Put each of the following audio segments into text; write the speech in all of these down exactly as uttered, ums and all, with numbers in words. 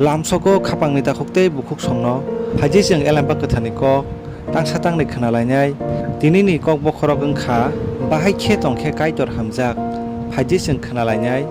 Lamsogo khapangni takhuk tei bukhuk songno phaidi chwng Elemba Kwtharni kok tangsa tangni khna lainai. Tinini kok bokhorok wng kha, bahai khe tong khe Kaitor hamjak. Phaidi chwng khna lainai.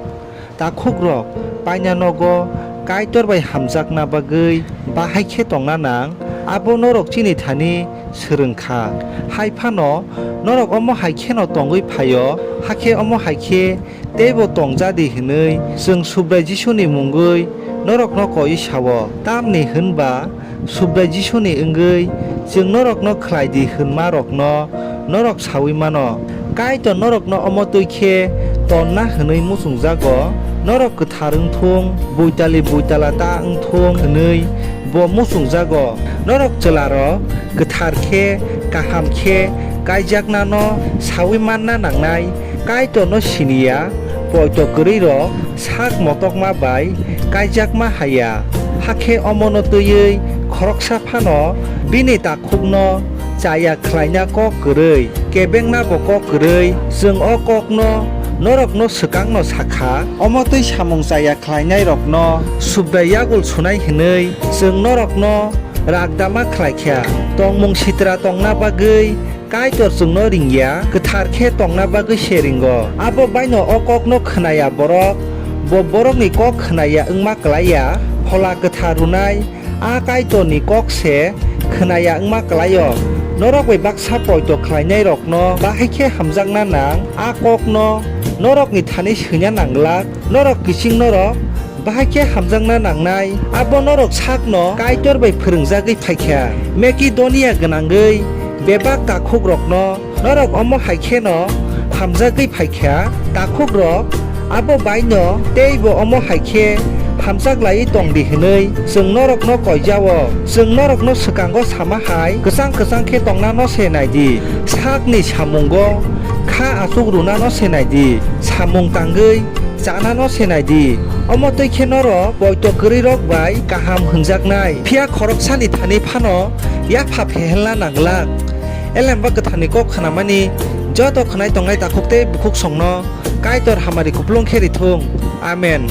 Takhukrok, paina nogo Kaitor bai hamjakna bagwi bahai khe tongna nang, abo norok chini thani swrwng kha. Hai phano norok omo hai kheno tongwi phai-o, hakhe omo hai khe teibo tong ja di hwnwi chwng Subrai Jisuni mungwi norokno koi sa-o. Tamni hwn ba Subrai Jisuni wngwi chwng norokno khlai di hwnmarokno norok saui mano. Kaitor norokno omo twi khe tonna hwnwi muchungjago, norok kwthar wng thung, buitali buitala ta wng thung hwnwi bo muchungjago. Norok chwlarok kwthar khe, kaham khe kaijaknano saui manna nangnai. Kaitorno sini ya, poito kwrwirok sak motokma bai kaijakma hai ya. Hakhe omono twiwi khoroksa phano bini takhukno chaya khlaina kok kwrwi, kebengnabo kok kwrwi. Chwng o kokno norokno swkangno sa kha, omo twi samung chaya khlainairokno Subrai yagul sunai hwnwi chwng norokno ragdama khlai kha. Tongmung sitra tongna bagwi Kaitor chwngno ring ya, kwthar khe tongna bagwi se ringo. Abo baino o kokno khna ya borok, bo borokni kok khna ya wngma klai ya. Phola Kwthar rwnai a Kaitorni kok se khna ya wngma klai-o. Norok bai baksa poito khlainairokno bahai khe hamjakna nang, a kokno norokni thani swina nang glak. Norok kiching norok bahai khe hamjakna nangnai, abo norok sakno Kaitor bai phwrwngjagwi phai kha. Makedonia gwnangwi bebak takhukrokno norok omo hai kheno hamjagwi phai kha. Takhukrok, abo baino teibo omo hai khe hamjak laiwi tong di hwnwi chwng norokno koi ja-o. Chwng norokno swkango sama hai kwchang kwchang khe tongnano se nai di, sakni samungo kha achuk rwnano se nai di, samung tangwi chanano se nai di. Omo twi khe norok poito kwrwirok bai kaham hwnjaknai, phiya khoroksani thani phano yapha phehelna nang glak. Elemba Kwtharni kok khnamani joto khnai tongnai takhuk tei bukhuk songno Kaitor hamari kupulung khe ri thung. Amen.